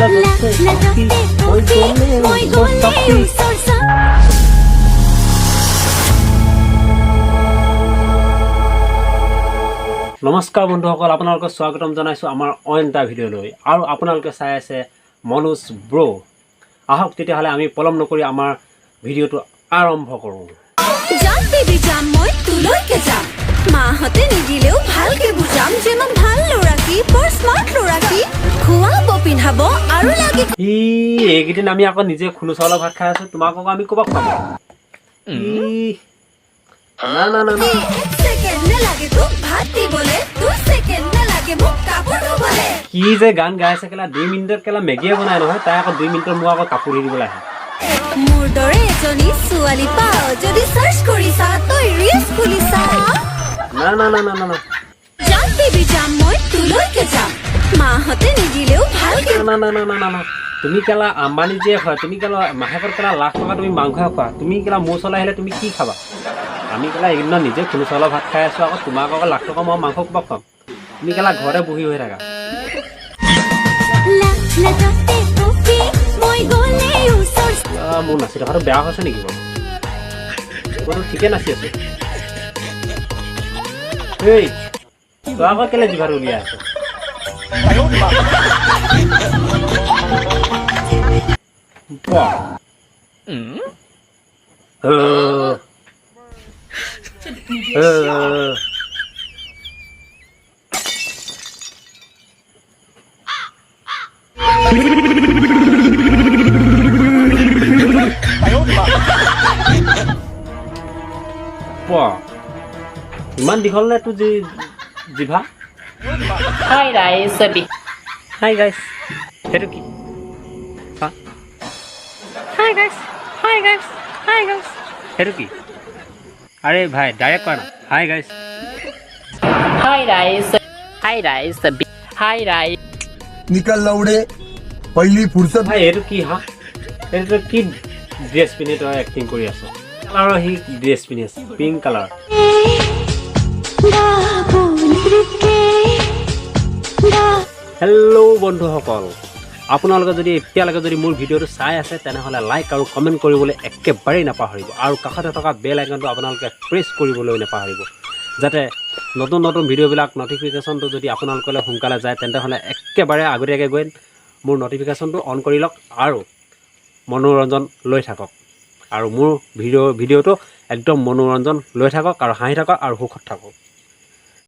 লাজতে কঁপি মই গ'লে ওচৰ নমস্কাৰ বন্ধুসকল, আপোনালোকক স্বাগতম জনাইছোঁ আমাৰ অইন এটা ভিডিঅ'লৈ আৰু আপোনালোকে চাই আছে মনোজ ব্ৰ'। আহক তেতিয়াহ'লে আমি পলম নকৰি আমাৰ ভিডিঅ'টো আৰম্ভ কৰোঁ। যাম বেবি যাম, মই তোলৈকে যাম। মাহঁতে নিদিলেও ভালকে বুজাম যে মই ভাল ল'ৰা কি, বৰ স্মাৰ্ট ল'ৰা কি, খুৱাব পিন্ধাব আৰু লাগি ই এইকেইদিন আমি আকৌ নিজে খুন্দু চাউলৰ ভাত খাই আছোঁ, তোমাক আকৌ আমি ক'ৰবাত খুৱাম? ই না না না না। এক ছেকেণ্ড নালাগে তোক ভাত দিবলে, দুই ছেকেণ্ড নালাগে মোক কাপোৰ ধুবলে। কি যে গান গাই আছে কেলা! 2 মিনিটত কেলা মেগীয়ে বনাই নহয়, তাই আকৌ 2 মিনিটৰ মোক আকৌ কাপোৰ ধুই দিবলৈ আহে। মোৰ দৰে এজনী ছোৱালী পাওঁ যদি চাৰ্চ কৰিছা, তই ৰিলচ খুলিছা। না না না না না না। যাম বেবি যাম, মই তোলৈকে যাম। মাহঁতে নিদিলেও ভালকে না না না না না না। তুমি কেলা আম্বানী জীয়েক হয়, তুমি কেলা মাহেকত কেলা লাখ টকা তুমি মাংসহে খোৱা। তুমি কেলা মোৰ ওচৰলৈ আহিলে তুমি কি খাবা? আমি কেলা এইকেইদিনত নিজে খুন্দু চাউলৰ ভাত খাই আছোঁ, আকৌ তোমাক আকৌ লাখ টকা মই মাংস ক'ৰপৰা খুৱাম? তুমি কেলা ঘৰতে বহি হৈ থাকা। লাজতে কঁপি মই গ'লে ওচৰ মোৰ নাচি থকাটো বেয়া হৈছে নেকি বাৰু? মইতো ঠিকে নাচি আছোঁ। এই তই আকৌ কেলে জিভাটো উলিয়াই আছ? বাহ। আহ। বাহ। ইমান দীঘল নে তোৰ জিভা? হাই ৰাইজ। হাই গাইছ, সেইটো কি? Hi guys, hi guys, hi guys, সেইটো কি? আৰে ভাই, ডাইৰেক্ট কোৱা না, হাই গাইছ। হাই ৰাইজ, হাই ৰাইজ, হাই ৰাইজ। निकल लौड़े, पहली फुर्सत ভাই, এইটো কি হা? এইটো তই কি ড্ৰেছ পিন্ধি তই এক্টিং কৰি আছ? কালাৰৰ সি ড্ৰেছ পিন্ধি আছে, পিংক কালাৰ। হেল্ল' বন্ধুসকল, আপোনালোকে যদি এতিয়ালৈকে যদি মোৰ ভিডিঅ'টো চাই আছে, তেনেহ'লে লাইক আৰু কমেণ্ট কৰিবলৈ একেবাৰেই নাপাহৰিব আৰু কাষতে থকা বেল আইকনটো আপোনালোকে প্ৰেছ কৰিবলৈ নাপাহৰিব, যাতে নতুন নতুন ভিডিঅ'বিলাক ন'টিফিকেশ্যনটো যদি আপোনালোকলৈ সোনকালে যায়। তেন্তে একেবাৰে আগতীয়াকৈ গৈ মোৰ ন'টিফিকেশ্যনটো অন কৰি লওক আৰু মনোৰঞ্জন লৈ থাকক আৰু মোৰ ভিডিঅ'টো একদম মনোৰঞ্জন লৈ থাকক আৰু হাঁহি থাকক আৰু সুখত থাকক।